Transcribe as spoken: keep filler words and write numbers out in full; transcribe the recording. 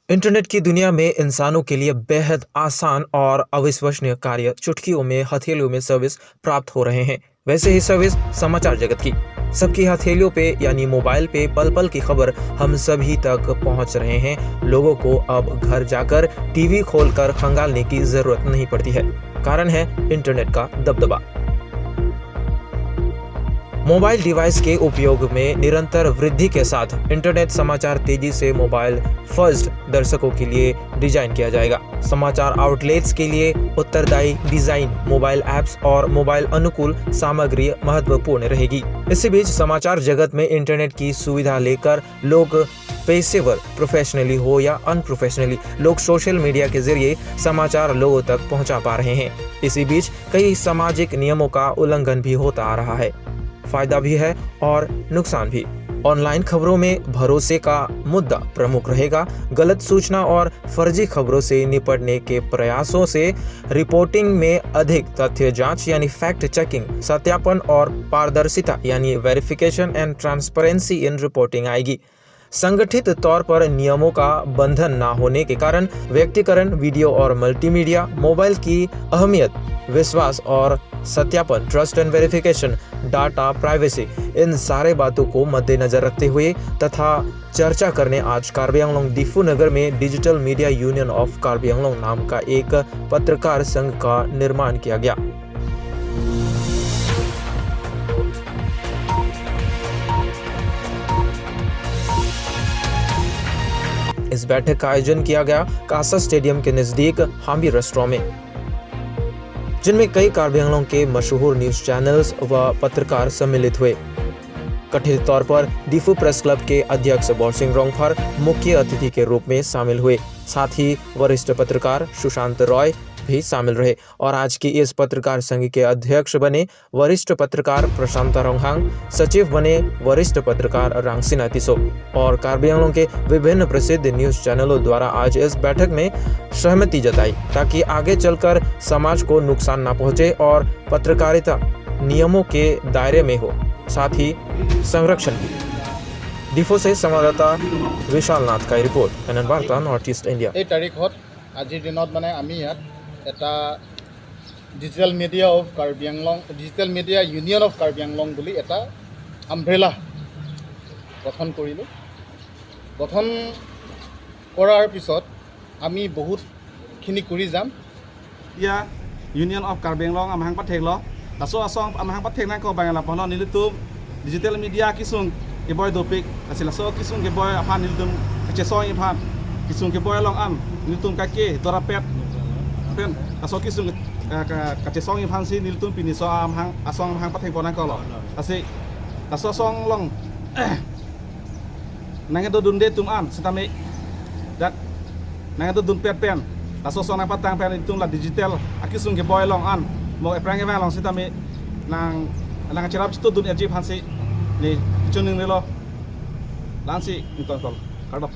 इंटरनेट की दुनिया में इंसानों के लिए बेहद आसान और अविश्वसनीय कार्य चुटकियों में हथेलियों में सर्विस प्राप्त हो रहे हैं। वैसे ही सर्विस समाचार जगत की। सबकी हथेलियों पे यानी मोबाइल पे पल पल की खबर हम सभी तक पहुंच रहे हैं। लोगों को अब घर जाकर टीवी खोलकर खंगालने की जरूरत नहीं पड़ती है। कारण है इंटरनेट का दबदबा। मोबाइल डिवाइस के उपयोग में निरंतर वृद्धि के साथ इंटरनेट समाचार तेजी से मोबाइल फर्स्ट दर्शकों के लिए डिजाइन किया जाएगा। समाचार आउटलेट्स के लिए उत्तरदायी डिजाइन, मोबाइल ऐप्स और मोबाइल अनुकूल सामग्री महत्वपूर्ण रहेगी। इसी बीच समाचार जगत में इंटरनेट की सुविधा लेकर लोग पेशेवर, प्रोफेशनली हो या अनप्रोफेशनली, लोग सोशल मीडिया के जरिए समाचार लोगों तक पहुंचा पा रहे हैं। इसी बीच कई सामाजिक नियमों का उल्लंघन भी होता आ रहा है। फायदा भी है और नुकसान भी। ऑनलाइन खबरों में भरोसे का मुद्दा प्रमुख रहेगा। गलत सूचना और फर्जी खबरों से निपटने के प्रयासों से रिपोर्टिंग में अधिक तथ्य जांच यानी फैक्ट चेकिंग, सत्यापन और पारदर्शिता यानी verification and transparency in reporting आएगी। संगठित तौर पर नियमों का बंधन ना होने के कारण व्यक्तिकरण, वीडियो और मल्टीमीडिया, मोबाइल की अहमियत, विश्वास और सत्यापन, trust and verification, data privacy, इन सारे बातों को मद्देनजर रखते हुए तथा चर्चा करने आज कार्बी आंगलोंग दीफू नगर में digital media union of Karbi Anglong नाम का एक पत्रकार संघ का निर्माण किया गया। इस बैठक का आयोजन किया गया कासा स्टेडियम के नजदीक हाम्बी रेस्टोरेंट में, जिनमें कई कार्बी आंगलोंग के मशहूर न्यूज चैनल्स व पत्रकार सम्मिलित हुए। कथित तौर पर दीफू प्रेस क्लब के अध्यक्ष बोरसिंग रोंगफार मुख्य अतिथि के रूप में शामिल हुए। साथ ही वरिष्ठ पत्रकार सुशांत रॉय भी शामिल रहे और आज की इस पत्रकार संघ के अध्यक्ष बने वरिष्ठ पत्रकार प्रशांता रोंगहांग, सचिव बने वरिष्ठ पत्रकार रांगसिना टिसो। और कार्बी आंगलोंग के विभिन्न प्रसिद्ध न्यूज चैनलों द्वारा आज इस बैठक में सहमति जताई, ताकि आगे चलकर समाज को नुकसान ना पहुंचे और पत्रकारिता नियमों के दायरे में हो, साथ ही संरक्षण भी। दीफू से संवाददाता विशाल नाथ का report, NN Varta, North East India. এই তাৰিখত, আজিৰ দিনত মানে আমি ইয়াত এটা digital media of Karbi Anglong, digital media union of Karbi Anglong বুলি এটা আমব্ৰেলা গঠন কৰিলোঁ। গঠন কৰাৰ পিছত আমি বহুতখিনি কৰি যাম। Iya, Union of Karbi Anglong amahang patheklo. Laso asong amahang pathek nangkok abang lapulo, nelitum digital media kesung keboi dopik. Lasi laso kesung keboi aphan nelitum kachesong aphan, kesung keboi along an nelitum kake dorapet pen laso kesung, eh, ka-, kachesong aphansi nelitum pini laso amahang, asong amahang pathekpon nangkoklo. Lasi laso asong along nangkedodunde atum an sitame, dak nangkedodunpet pen laso asong nangpatang pen itum la digital akesung keboi along an mo ephrang kevang along sitame nang, nangcherap chitodun erji aphansi neli choningrilo. La-ansi ingtong tol. Kardom.